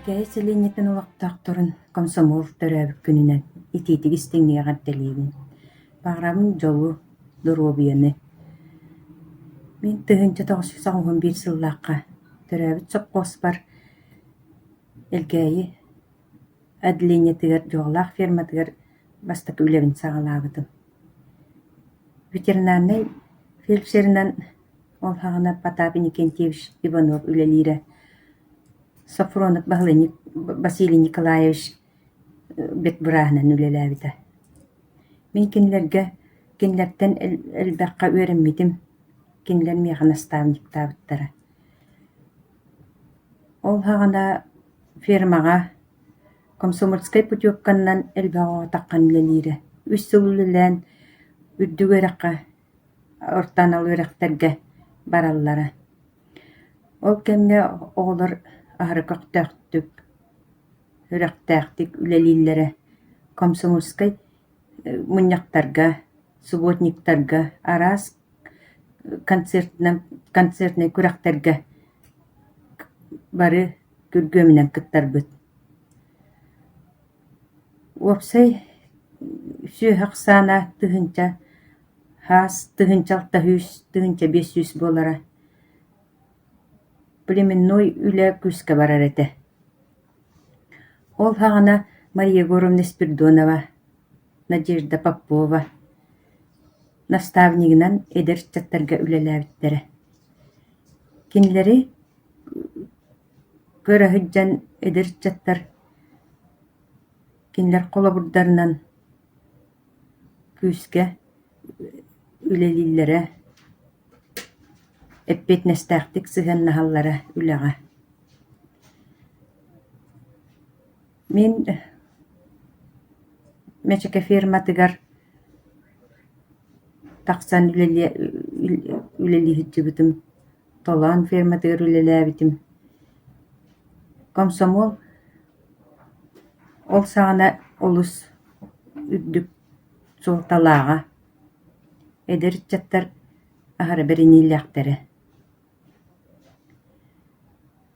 Элгээйи сэлиэнньэтин олохтоохторун комсомол төрөөбүт күнүнэн итиитик истиҥник эҕэрдэлиибин. Баҕарабын дьолу, доруобуйаны. Мин 1981 сыллаахха төрөөбүт сопхуоспар Элгээйи отделениетыгар Дьуоҕалаах ферматыгар бастакы үлэбин саҕалаабытым. Ветеринарнай фельдшеринэн ол саҕана Потап Иннокентьевич Иванов үлэлиирэ. Софронов Баһылай Василий Николаевич ветбырааһынан үлэлээбитэ. Мин кинилэргэ кинилэртэн элбэххэ үөрэммитим, кинилэр миэхэ наставниктаабыттара. Ол саҕана фермаҕа комсомольскай путевканнан элбэх оҕо таххан үлэлиирэ. Үс сыл үлэлээн үрдүк үөрэххэ, орто анал үөрэхтэргэ бараллара. Ол кэмҥэ оҕолор аһары көхтөөхтүк, сүрэхтээхтик үлэлииллэрэ. Комсомольскай мунньахтарга, субботниктарга, араас концертынан концертнай күрэхтэргэ бары күргүөмүнэн кыттарбыт. Уопсай сүөһү ахсаана тыһыынча хаас 1600, 1500 буолара. Племенной үлэ күүскэ барар этэ. Ол саҕана Мария Егоровна Спирдонова, Надежда Попова наставнигынан эдэр ыччаттарга үлэлээбиттэрэ. Кинилэри көрө сылдьан эдэр ыччаттар кинилэр холобурдарынан күүскэ үлэлииллэрэ, эппиэтинэстээхтик сыһыаннаһаллара үлэҕэ. Мин Мэчэкэ ферматыгар тахсан үлэлии сылдьыбытым, Толоон ферматыгар үлэлээбитим. Комсомол ол саҕана олус үрдүк суолталааҕа, эдэр ыччаттар аһара бэриниилээхтэрэ.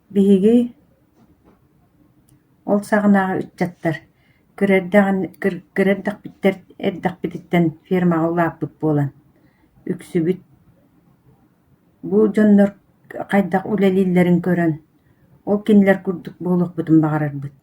Биһиги ол саҕанааҕы ыччаттар кыра эрдэҕинэ кыра эрдэхпититтэн фермаҕа улааппыт буолан үксүбүт бу дьоннор хайдах үлэлииллэрин көрөн, ол кинилэр курдук буолуохпутун баҕарарбыт.